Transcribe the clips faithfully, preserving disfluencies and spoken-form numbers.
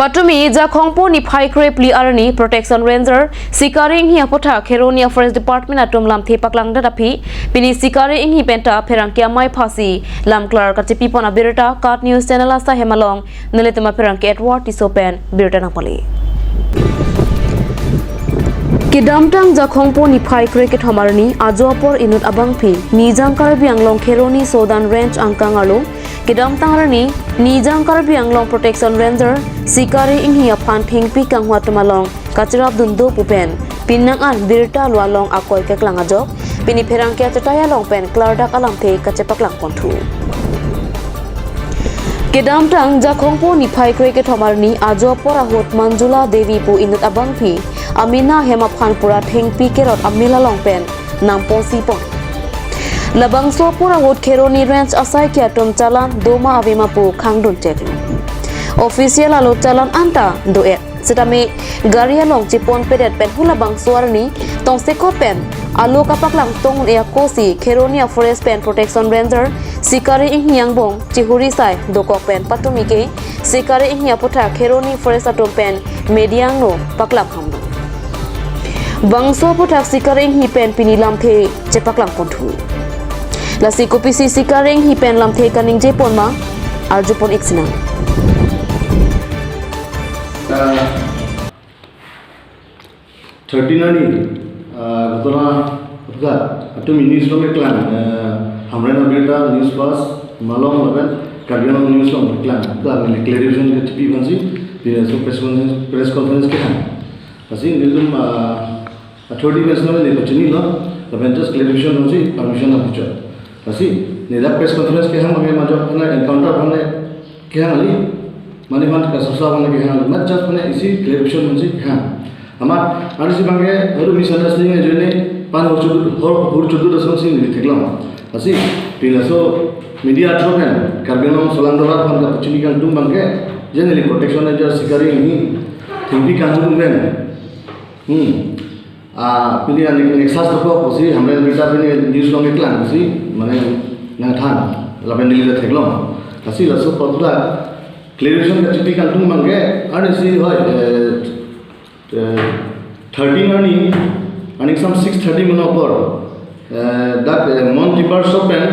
Patumi Jakhongpo niphai krephli arni Protection Ranger Sikari Inghi aputhak Kheroni a-Forest Department atum lamthe paklangdet aphi, pini Sikari Inghi penta pherangke amei phasi lamklar kachepipon abirta KAT News Channel asai hem along nelitum apherangke Edward Tisso pen birta nangpale. Kedamtang Jakhongpo niphai krekethom arni ajo apor inut abangpi Nijang Karbi Anglong Kheroni Sodan Range angkang arlo kedamtang arni Nijang Karbi Anglong Protection Ranger Sikari Inghi aphan thengpi kanghu atum along kacherapdun do pu pen penang an birta lo along akoi keklang ajok pini pherangke achetai along pen klardak alamthe kachepaklang ponthu. Kedamtang Jakhongpo niphai krekethom arni ajo apor ahut Manjula Devi pu inut abangpi amena hem aphan pura thengpi kerot amel along pen nangponsipon. Labangso apor ahut Kheroni Range asai ke atum challan doma avema pu khangdun cheklo. Official alo challan anta do-et. Setame gari along cheponpedet pen hu labangso arni tongsekot pen alo kapaklang tong-un-e akosi Kheroni a-Forest pen Protection Ranger Sikari Inghi angbong chihuri sai dokok pen patumi ke Sikari Inghi aputhak Kheroni Forest atum pen media angno paklang hamlo. Bangso aputhak Sikari Inghi pen pini lamthe chepaklang ponthu. Lasi kopisi Sikari Inghi pen lamthe kaningje pon ma arjupon ik sinang. Thirteen arni, ah, ghotona aphuthak atum news along keklang, ah, Hamren Abirta, News Fast, Malong lapen Karbi Anglong News along keklang. Aphuthak neli clarification kachepi aphansi, pini laso press conference, press conference kehang. Lasi nelitum, ah, authority bench along neli pachinilo, lapen just clarification aphansi permission nangpuchot. Lasi, neli dak press conference kehang abang ke majok aphan encounter aphan kehang kali, mane aphan kasosa aphan kehang kali, mat just aphan isi clarification aphansi kehang. Amat, arnisi abang ke, baru misunderstanding ajoine, pan hur chodu, hur, hur chodu ason si neli theklong. Lasi, pini laso media through pen, Karbi Anglong Solang Dolar aphan kapachini kangtung abang ke, je neli Protection Ranger Sikari Inghi, thengpi kangtung pen. Hmm. Ah, pini ani nexus dokok pusi, Hamren Abirta pini news along keklang pusi, mane nangthan, lapen neli ta theklong. Lasi laso aphuthak clarification kachepi kangtung abang ke, arnisi hoi, eh, eh, thirteen arni, arni sam six thirty mano apor, eh, dak, eh, Mon Timber Shop pen,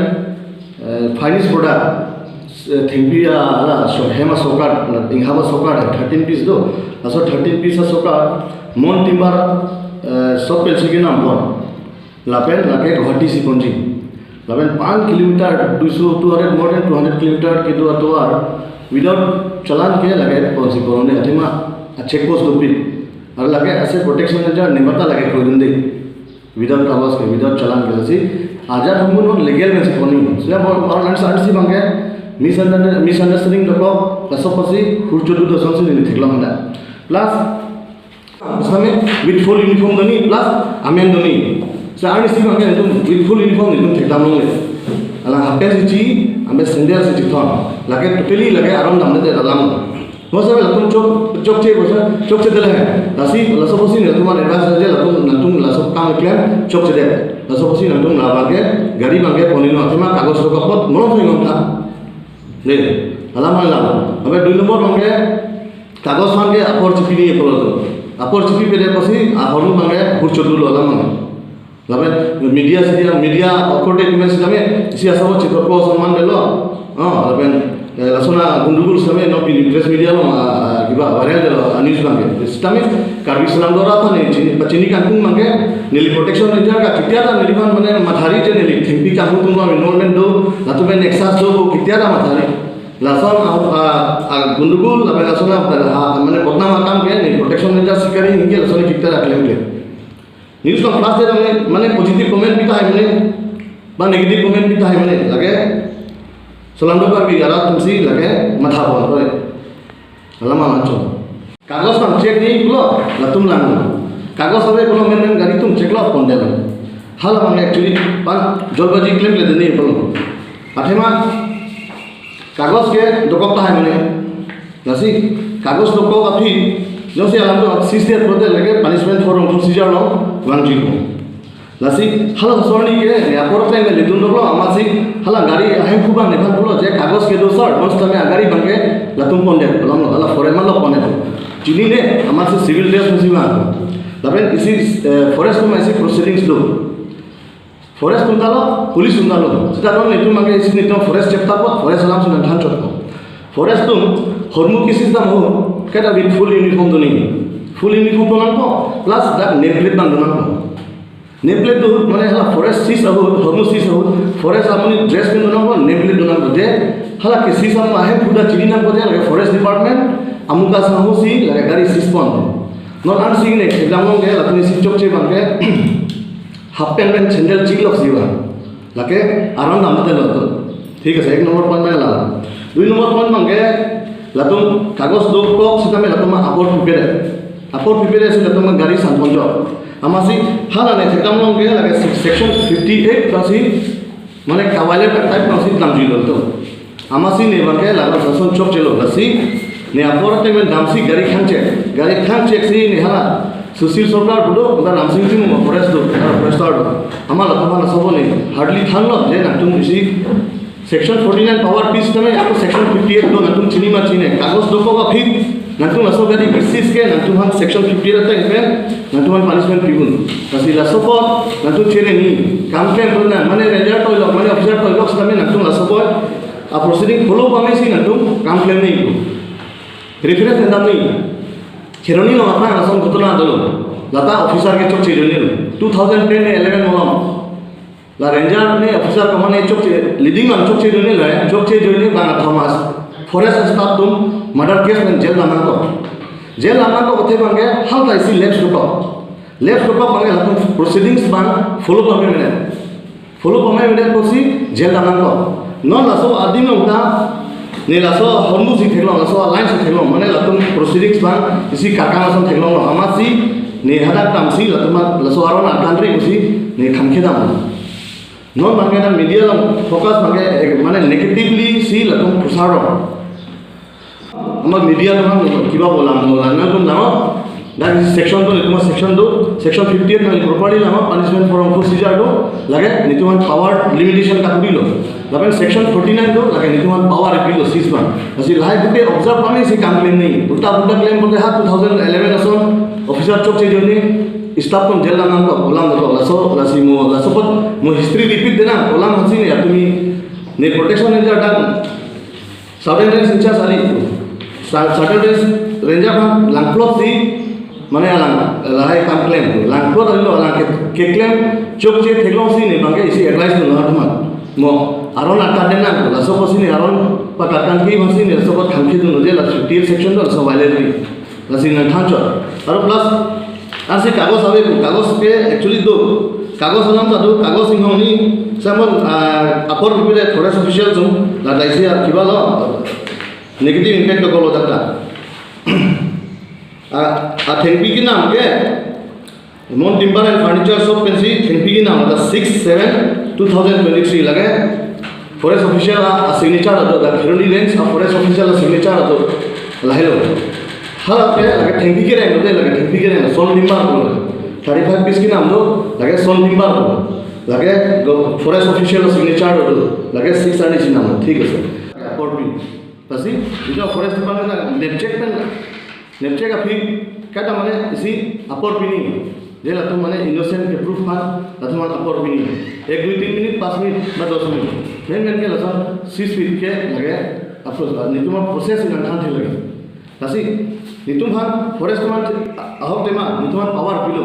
eh, finest product, eh, thengpi a, ala, so, hem asokar, inghap asokar, thirteen piece do. Laso thirteen piece asokar, Mon Timber, eh, Shop pensi kenam pon. Lapen lake Guwahati si ponji. Lapen pan kilometer, duiso, two hundred, more than two hundred kilometer kedo atovar, without challan ke lake ponsi pon-un-e athema, a check post dopik. Ar lake ase Protection Ranger nemata lake kroidunde. Without kagos ke, without challan ke, lasi ajat humun non legal pensi pon-i. So ya, bor, bor, arnisi, arnisi abang ke misunder-, misunderstanding dokok, laso apotsi hur chodu ason si neli theklong hana. Plus, same with full uniform do-ni, plus amen do-ni. So arnisi abang ke nelitum with full uniform nelitum thekdam longle. Alang half pant si chi, ambe sandal si chithon. Lake totally lake aron damde alam. Mo same latum chok, chokche bosa, chokchedet le. Lasi, laso apotsi nelitum advice je latum, nangtum laso kam klem chokchedet. Laso apotsi nangtum la abang ke, gari abang ke ponji non athema kagos dokok apot, morom sing nong tha. Ne, alam alam. Abe dui nombor abang ke, kagos abang ke apor chepi-ni apor latum. Apor chepipedet apotsi, ahormu abang ke hur chodu lo alam abang. Lapen media sitame, media authority men sitame, isi asabo chikor ko asomman delo. Oh, lapen, eh, lason agundugul sitame, no pini press media along, ah, ah, kiba viral delo, ah, news abang ke. Sitame, Karbi Solang Dolar aphan neli chini, pachini kangtung abang ke, neli Protection Ranger ke, ketia ta neliphan mane mathari je neli thengpi kanghu atum enrollment do, latum pen nexus do, ketia ta mathari. Lason, ah, ah, ah, gundugul, lapen lason, ah, ah, mane bodnam akam ke, neli Protection Ranger Sikari Inghi ke, lason ketia ta klem klem. News along first day mane, mane positive comment pi tahai mane, ba negative comment pi tahai mane, lake Solang Dolar Karbi arat atumsi lake matha pon pore. Alam alam chon. Kagos abang check-ni pulo, latum lang. Kagos ave pulo, men men gari atum check lo pon delo. Hala abang actually pan jolbaji klemkle de-ni pulo. Athema kagos ke dokok tahai mane. Lasi, kagos dokok aphi, jongsi alam to seize-det pulote lake punishment for wrongful seizure along vangji ko. Lasi, hala asor arni ke, ne apor pen ke ledun doklo, amatsi, hala gari ahemphu abang nephan pulo, je kagos kedo sir, non sitame agari abang ke latum pondet, pulo, hala foreign man lo pondet. Chinine, amatsi civil dress pensi vang. Lapen isi, eh, forest atum isi proceedings do. Forest atum ta lo, police atum ta lo. Seta non itum abangke isi netum forest chapter apot, forest alamsi nangthan chotpo. Forest atum, hormu kisistam ho, kada with full uniform do nangji. Full uniform do nangpo, plus dak name plate abang do nangpo. Name plate do, mane hala forest seize ahut, hormu seize ahut, forest amonit dress pen do nangpo, name plate do nangpo je, hala ke seize amonit ahemphu ta chini nangpo je, lake forest department, amuka sanghosi, lake gari seize pon. Non ansi ne, kedamong ke, lapen isi chokche abangke, half pant pen sandal chiklok si vang. Lake aron dam te lo to. Thik ase, ek number point abang la. Dui number point abangke, latum kagos dokok sitame latum apor pipere. Apor pipere si latum gari sanponjok. Amatsi hala ne thekdam longke lake section fifty-eight abangsi, mane kavaile type abangsi tangji lo to. Amatsi ne abangke ladak lason chokchelo, lasi ne apor te men damsi gari khangchek. Gari khangchek si ne hala Sushil Sarkar pu do, ba Ramsing Timung forest do, ah, forester do. Amat latum hala sobo ne hardly thanlo je nangtum isi section forty-nine power pi sitame ako section fifty-eight do, nangtum chini ma chini. Kagos dokok aphi nangtum laso gari ke seize ke nangtum aphan section fifty-eight ateng pen nangtum aphan punishment pi un. Lasi laso apot nangtum chere ni, kam klem pon na, mane ranger toilok, mane officer toilok sitame nangtum laso apot a proceeding follow pame si nangtum kam klem ni ko. Reference nangdam ni. Kheroni along aphrang lason ghotona dolo. Lata officer ke chokche dun ni lo. Two thousand ten ne eleven malom. La ranger ne officer ko mane chokche, leading man chokche dun ni lo, chokche dun ni bang Thomas. Forest staff atum murder case pen jail dam nangkok. Jail dam nangkok athe abangke halta isi lapse dokok. Lapse dokok abangke latum proceedings abang follow pame mene. Follow pame mene pusi jail dam nangkok. Non laso adim along ta, ne laso hormu si theklong, laso line si theklong, mane latum proceedings abang isi karkang ason theklonglo, amatsi ne hadak damsi latum laso aron arkanri pusi ne thanke dam. Non abangke na media along focus abangke, eh, mane negatively si latum pusar lo. Amat media atum kiba bolang bolang nangtum lang. Dak section do, itum section do, section fifty-eight nang properly lang, punishment for wrongful seizure do, lake netum aphan power limitation kathuri lo. Lapen section forty-nine do, lake netum aphan power ipilo, seize abang. Lasi lahai pute observe kami si kam klem ni. Ulta pulta klem pute ha two thousand eleven ason officer chokche dun ni, staff atum jail dam nangkok, olam do, laso, lasi mo, laso apot mo history repeat de nang, olam hansi ne atumi ne protection ranger dak Southern Range in-charge ali, Sa-, Southern Range Ranger aphan langplot si, mane alang, lahai kam klem, langplot ali lo alang ke, keklem, chokche theklong si ne abangke isi advice dun lo atum aphan. Mo, aron akat de nang, laso apot si ne aron pakat kan ki aphan si ne laso apot thanke dun lo je la fifty-eight section do laso violate ri. Lasi nangthan chot. Aro plus, ansi kagos ave pu, kagos ke actually do. Kagos alam ta do, kagos inghong ni, samon, ah, apor pipire forest official atum, la daisi a, kiba lo, negative impact dokok lo dak ta. Ah, athengpi kenam ke, Mon Timber and Furniture Shop pensi thengpi kenam, dak six seven two thousand twenty-three lake. Forest official a, a signature atum, dak Kheroni Range a forest official a signature atum, lahelo. Hala ke lake thengpi kereng do, lake thengpi kereng, sawn timber do. Thirty-five piece kenam do, lake sawn timber do. Lake go forest official a signature do, lake six arni si nam, thik ase. Apor pi. Lasi, itum forest department nang name check pen, name check aphi, kada mane isi apor pi ni. Je latum mane innocent ke proof aphan, latum aphan apor pi ni. Ek, dui, tin minute, panch minute, ba dos minute. Main main ke lason seize pi ke lake, apor, netum aphan process nangthan thek lake. Lasi, netum aphan forest aphan ahok tema, netum aphan power pilo.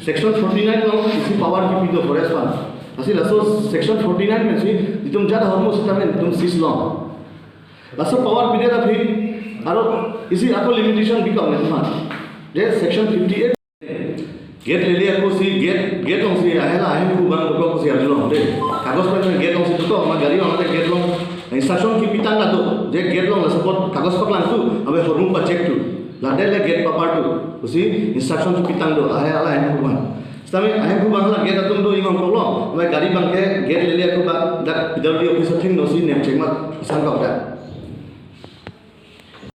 Section forty-nine along isi power kipi do forest aphan. Lasi laso section forty-nine pensi, netum jat ahormu sitame netum seize long. Laso power pidet aphi, aro isi ako limitation bikok netum aphan. Je section fifty-eight. Gate lele ako si, gate, gate alongsi ahela ahemphu abang dokok si arjulong de. Kagos pen gate alongsi dokok, ma gari along gate along. Instruction kipitang na do, je gate along laso apot kagos paklang tu, ave hormu pacheck tu. Lade le gate papar tu. Pusi instruction kipitang do, ahela ahemphu abang. Sitame ahemphu abang la gate atum do inghong kok lo, ave gari abangke gate lele ako ba, dak P W D office athengno si name check ma sang kok dak.